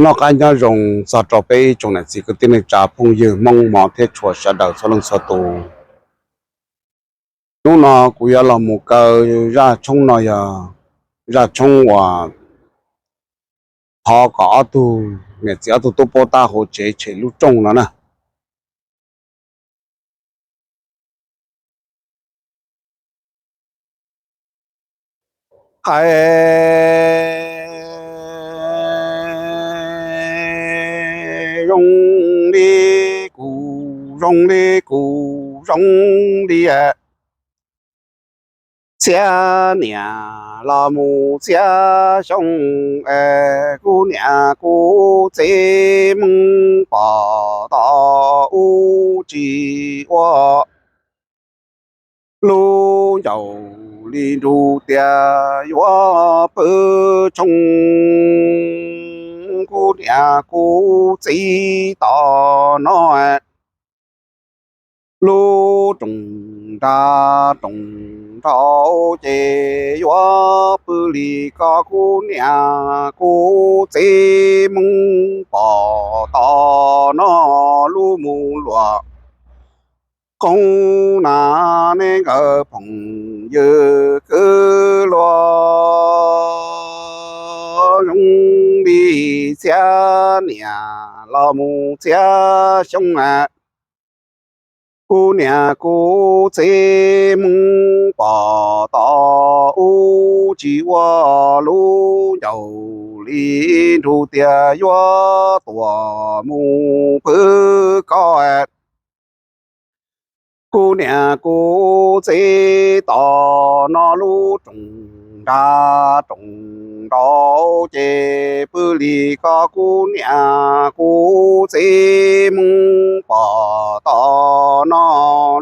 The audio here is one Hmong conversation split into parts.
Noj qab nyob zoo txog rau peb tsoom niam txiv kwv tij neej tsa phooj ywg Hmoob Mos thiab tshua sawv daws txhua leej txhua tus. Hnub no kuv yuav los mus kaw zaj tshoob no yog zaj tshoob uas thov kom ob tug niam txiv ob tug tub puab tab hauv tsev tshem lub rooj no na. Qhais zoo li kuv, zoo li kuv, zoo li txhiab niam los mus txhiab xyoo es kuv niam kuv txiv Hmoob pom tau ub tsis ua lub ncaus li nrug tias yuav pw tshoob. Kuv niam kuv txiv tos no lub rooj nra rooj nraud ces yuav pw li ko. Kuv niam kuv txiv Hmoob pom tau no lub mus luam qoob na, nej nkawd phooj ywg kwv luag zoo li txhiab niam los mus txhiab xyoo na. Kuv niam kuv txiv Hmoob pom tau ub tsis ua lub ncaus li nrug tias yuav tuam mus pw ko. Kuv niam kuv txiv tos no lub rooj nra rooj nraud ces pw li ko. Kuv niam kuv txiv Hmoob pom tau no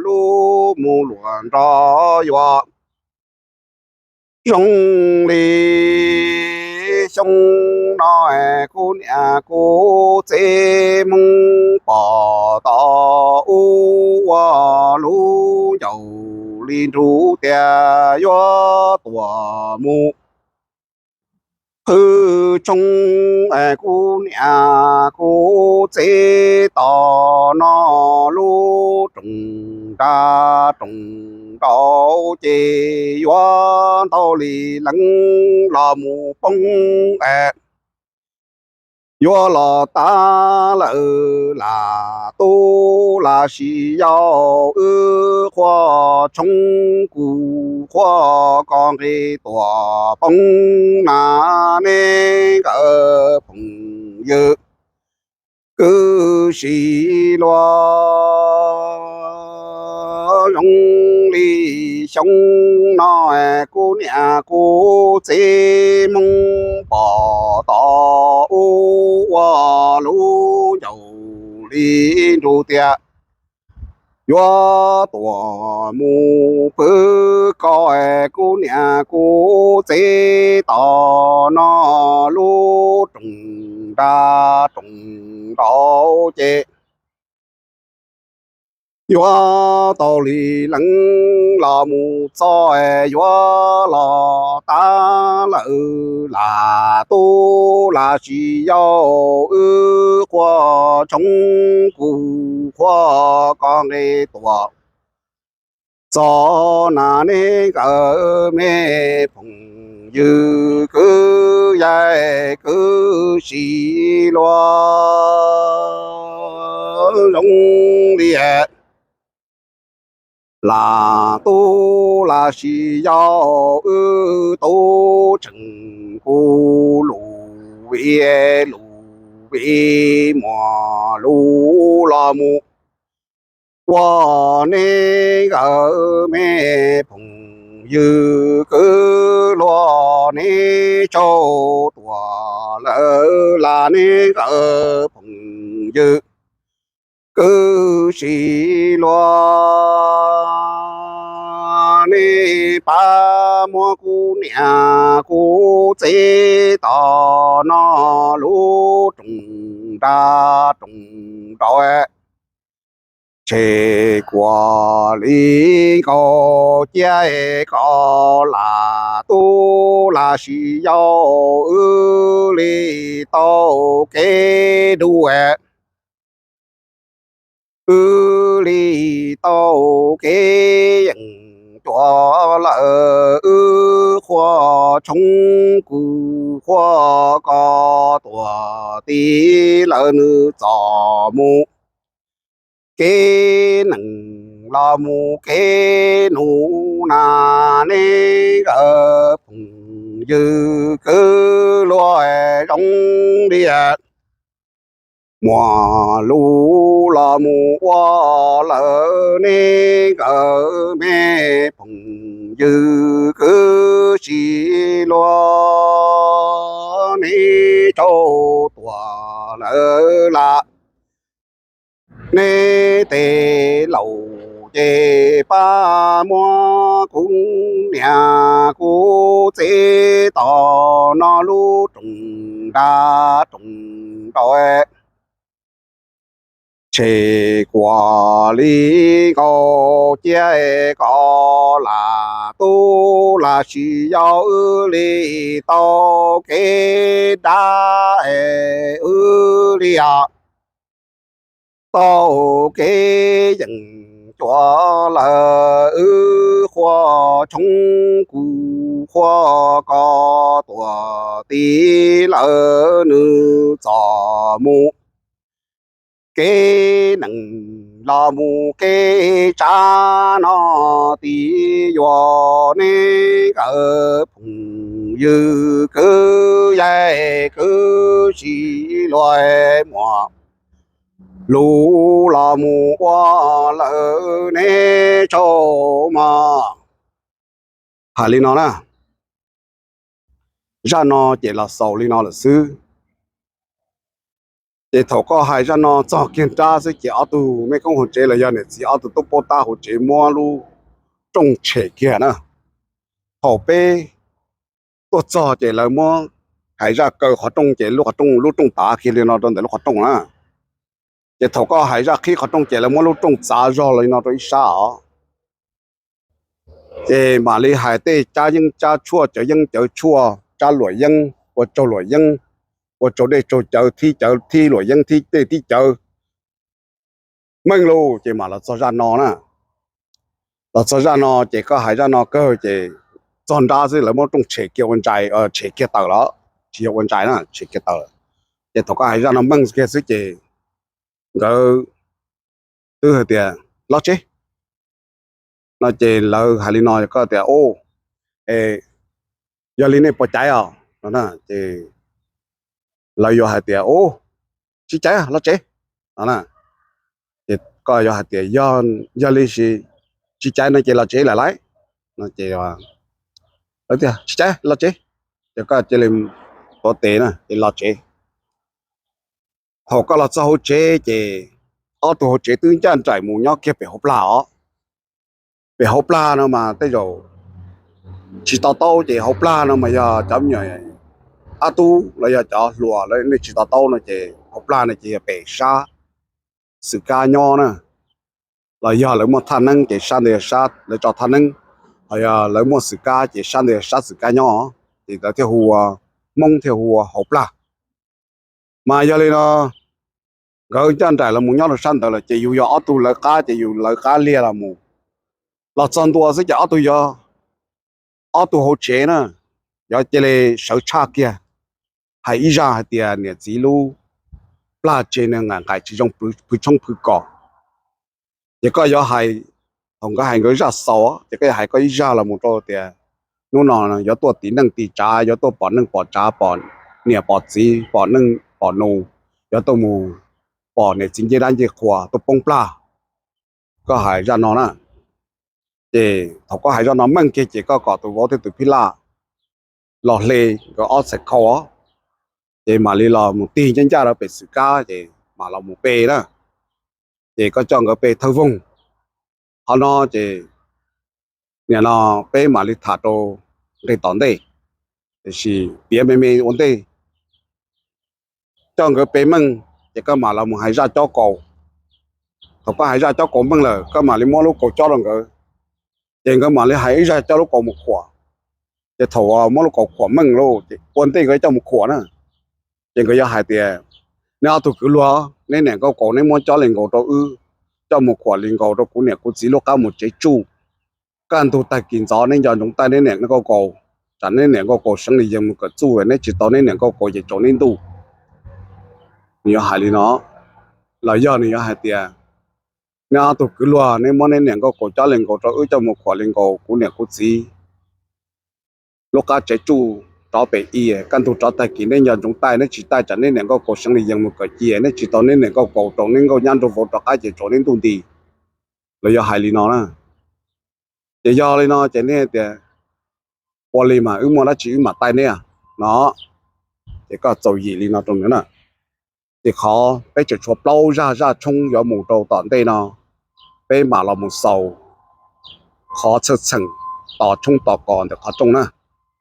lub mus luam nrog yuav zoo li xyoo no. Kuv niam kuv txiv Hmoob pom tau ub ua lub ncaus li nrug tias yuav tuam mus pw tshoob. Kuv niam kuv txiv tos no lub rooj nra rooj nraud ces yuav ntau li leej los mus poob es yuav los tas lawm lam tub lam sis yau. Wb qhuab tshoob kuv qhuab koj nqis tuam poob na, nej nkawd phooj ywg kwv tsis luag zoo li xyoo no. Kuv niam kuv txiv Hmoob pom tau ub ua lub ncaus li nrug tias yuav tuam mus pw ko. Kuv niam kuv txiv tos no lub rooj nra rooj nraud ces yuav tau li leej los mus txog, yuav los tas lawm lam tub lam sis yau. Wb qhuab tshoob kuv qhuab koj nqis tuam txog na, nej nkawd me phooj ywg kwv yaig kwv tsis luag zoo li lam tub lam sis yau. Wb tub tseem kuv lus vim lus vim muas lus los mus ua nej nkawd me phooj ywg kwv luag, nej tsaug tuam lawm lam nej nkawd phooj ywg kwv tsis luag. Nej pab muab kuv niam kuv txiv tos no lub rooj nra rooj nraud tshem kuam li nkaus ciaj, kom lam tub lam sis yau, wb li tau kev dub, wb li tau kev yeem cuav lawm, wb qhuas tshoob kws qhuas koj tuam tij lawm, nws txom mus kev nees los mus kev nus na, neb nkawd phooj ywg kwv luag zoo li muas lus los mus ua lawm, neb nkawd me phooj ywg kwv tij luag, neb tsaug tuag lawm las. Neb tej laus ces pab muab kuv niam kuv txiv tom no lub rooj nra rooj nrau, tshem kuam li nkaus cia kom lam tub lam sis yau, wb li tau kev dab, wb li tau kev yeem cuav lawm, wb qhuas tshoob kws qhuas koj tuam tij lawm, nws txom mus kev nees los mus kev tsav no, tib yuav neb nkawd phooj ywg kwv yaig kwv tij luag muas lus los mus ua lawm, neb tsaug mog. Hais li no na, zaj no ces los xaus li no lawm xwb. Ces thaum koj hais zaj no txog kiag nrab xwb ces ob tug mej koob hauv tsev los yog niam txiv ob tug tub paub tab hauv tsev muab lub rooj tshem kiag na. Thaum peb tuaj txog ces lawv muab hais zaj kaw qhov rooj ces lub qhov rooj, lub rooj tav kiag li no rau ntawm lub qhov rooj na. Ces thaum koj hais zaj qhib qhov rooj ces lawv muab lub rooj txav zog li no rau ib sab os. Ces mam li hais tej cab yeeb cab tshuaj, cawv yeeb cawv tshuaj, tsab luam yeeb, ua tsaug luam yeeb, ua tsaug dej tsaug cawv, thib cawv thib luam yeeb, thib dej thib cawv, meej lug ces mam los txog zaj no na. Los txog zaj no ces koj hais zaj no kawg ces txog nrab xwb lawv muab rooj tshem kiag ua ntsais, tshem kiag tawm lawm, tsis yog ua ntsais na, tshem kiag tawm lawm. Ces thaum koj hais zaj no meej kiag xwb ces nkawd twb hais tias los tsev no ces lawv hais li no koj tias, yog li nej puas caiv os no ces lawv yuav hais tias, u, tsis caiv, los tsev no na. Ces koj yuav hais tias, yog li tsis caiv no ces los tsev lawm lauj no ces lawv tias tsis caiv, los tsev. Ces koj cia li tuav tes na ces los tsev. Thaum koj los txog hauv tsev ces ob tug hauv tsev twb ncaj nraim mus nyob kiag pem hauv plag os. Pem hauv plag no mas tej zaum tsis to taub ces hauv plag no mas yog cov me nyuam ab tub los yog cov hluas lawv nej tsis to taub no ces hauv plag no ces yog pem sab xwm kab nyob na, los yog lawv muaj thaj neeb ces sab ntawd yog sab lawv tso thaj neeb, los yog lawv muaj xwm kab ces sab ntawd yog sab xwm kab nyob, ces lawv thiaj hu ua, Hmoob thiaj hu ua hauv plag. Mas yog li no nkawd ncaj nraim los mus nyob rau sab ntawd lawm ces yus yog ob tug lawv qab ces yus lawv qab liag los mus. Los txog ntua xwb ces ob tug yog ob tug hauv tsev na, yog cia li sawv tshaj kiag hais ib zaj hais tias niam txiv lub plag tseg nws nqaim nqaim tsis zoo, phwv tshoob phwv kos. Ces koj yuav hais, thaum nkawd hais nkawd zaj xaus ces koj yuav hais koj ib zaj los mus rau tias hnub no yuav tuaj tiv neej tiv tsav, yuav tuaj pom neej pom tsav, pom niam pom txiv, pom neej pom nus, yuav tuaj mus pom niam txiv ncej dab ncej qhua tuaj poob plag. Koj hais zaj no na. Ces thaum koj hais zaj no meej kiag ces koj kom tus vauv thiab tus phij laj los hle nkawd ob txhais khau os, ces mam li los mus tig ncaj ncaj rau pem xwm kab ces mam los mus pe na. Ces koj coj nkawd pe thawj voog. Qhov no ces nim no peb mam li tham rau nqe tom ntej, tiam sis piav me me ua ntej. Coj nkawd pe meej ces koj mam los mus hais zaj cob kaus. Thaum koj hais zaj cob kaus meej lawm koj mam li muab lub kaus cob rau nkawd, ces nkawd mam li hais ib zaj coj lub kaus mus khuam. Ces thaum muab lub kaus khuam meej lawm ces ua ntej nkawd coj mus khuam na, ces nkawd yuav hais tias, neb ob tug kwv luag, neb niam nkauj kaus neb muab cob li nkaus rau wb, coj mus khuam li nkaus rau kuv niam kuv txiv lub qab mus tsev tsuj. Kaj ntug tag kis ntxov neb nco ntsoov taij neb niam nkauj kaus, tsam neb niam nkauj kaus seev li yees mus kawm txuj, neb tsis tau neb niam nkauj kaus ces tsaus neb ntuj. Nws yuav hais li no, los yog nws yuav hais tias, neb ob tug kwv luag, neb muab neb niam nkauj kaus cob li nkaus rau wb, coj mus khuam li nkaus kuv niam kuv txiv lub qab tsev tsuj rov pem i, kaj ntug rov tag kis neb nco ntsoov taij, neb tsis taij tsam neb niam nkauj kaus seev li yees mus kawm cia, neb tsis tau neb niam nkauj kaus, rau neb nkauj nyab nraug vauv rov qab ces tsaus neb ntuj nti. Los yog hais li no na, ces yog li no ces neb tias, ua li mas wb muaj dab tsi wb mam taij neb no. Ces koj txaus yim li no rau nws na. Ces qhov peb tseem tshuav plaub zaj zaj tshoob yuav mus rau tom ntej no, peb mam los mus xaus qhov txheej txheem tos tshoob tos kos ntawm qhov rooj na.